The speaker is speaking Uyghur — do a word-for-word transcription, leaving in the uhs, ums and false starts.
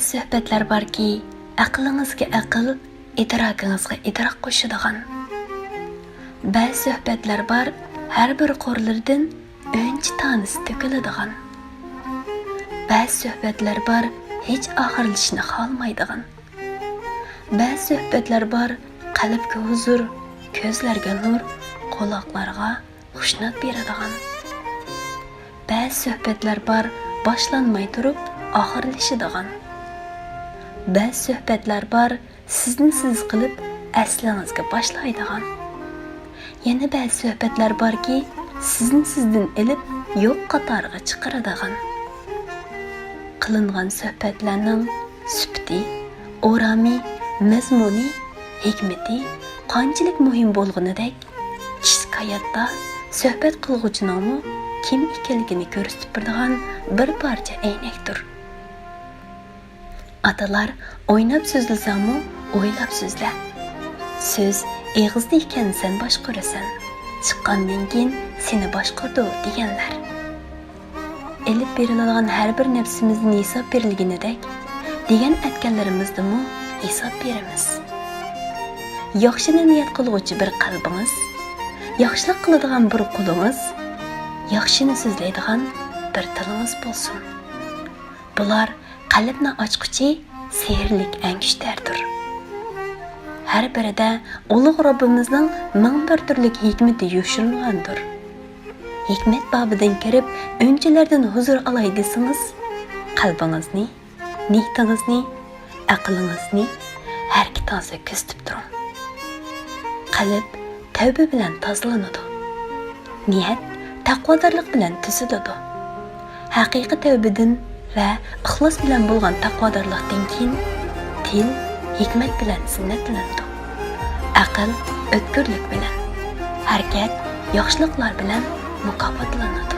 سۆھبەتلەر باركى، ئەقلىڭىزگە ئەقىل، ئىدراكىڭىزغا ئىدراك قوشىدىغان. بەزى سۆھبەتلەر بار، ھەر بىر قۇرلىرىدىن ئۈنچە تانىسى تۆكۈلىدىغان. بەزى سۆھبەتلەر بار، ھېچ ئاخىرلىشىشنى خالىمايدىغان. بەزى سۆھبەتلەر بار، قەلبكە ھۇزۇر، كۆزلەرگە نۇر، قۇلاقلارغا خۇشنۇت بېرىدىغان. بەزى سۆھبەتلەر بار، باشلانماي تۇرۇپ ئاخىرلىشىدىغان. بەزى سۆھبەتلەر بار، سىزنى سىز قىلىپ ئەسلىڭىزگە باشلايدىغان. يەنە بەزى سۆھبەتلەر باركى، سىزنى سىزدىن ئېلىپ يوق قاتارغا چىقىرىدىغان. قىلىنغان سۆھبەتلەرنىڭ سۈپىتى، ئورامى، مەزمۇنى، ھېكمىتى قانچىلىك مۇھىم بولغىنىدەك، كىشىلىك ھاياتتا سۆھبەت قىلغۇچىنىڭمۇ كىم ئىكەنلىكىنى كۆرسىتىپ بېرىدىغان بىر پارچە ئەينەكتۇر. ئاتىلار، «ئويناپ سۆزلىسەڭمۇ ئويلاپ سۆزلە. سۆز ئېغىزدا ئىكەن، سەن باشقۇرىسەن. چىققاندىن كېيىن سېنى باشقۇرىدۇ» دېگەنلەر. ئېلىپ بېرىلىدىغان ھەر بىر نەپسىمىزدىن ھېساب بېرىلگىنىدەك، دېگەن ئەتكەنلىرىمىزدىنمۇ ھېساب بېرىمىز. ياخشىنى نىيەت قىلغۇچى بىر قەلبىڭىز، ياخشىلىق قىلىدىغان بىر قولىڭىز، ياخشىنى سۆزلەيدىغان بىر تىلىڭىز بولسۇن. بۇلار قەلبنى ئاچقۇچى سېھىرلىك ئەڭگۈشتەردۇر. ھەر بىرىدە ئۇلۇغ رەببىمىزنىڭ مىڭ بىر تۈرلۈك ھېكمىتى يوشۇرۇنغاندۇر. ھېكمەت بابىدىن كىرىپ، ئۈنچىلەردىن ھۇزۇر ئالاي دېسىڭىز، قەلبىڭىزنى، نىيىتىڭىزنى، ئەقلىڭىزنى ھەرىكىتىڭىزگە كۆزىتىپ تۇرۇڭ. قەلب تەۋبە بىلەن تازىلىنىدۇ. نىيەت تەقۋادارلىق بىلەن تۈزىلىدۇ. ھەقىقىي تەۋبىدىن ۋە ئىخلاس بىلەن بولغان تەقۋادارلىقتىن كېيىن، تىل ھېكمەت بىلەن زىننەتلىنىدۇ. ئەقىل ئۆتكۈرلۈك بىلەن، ھەرىكەت ياخشىلىقلار بىلەن مۇكاپاتلىنىدۇ.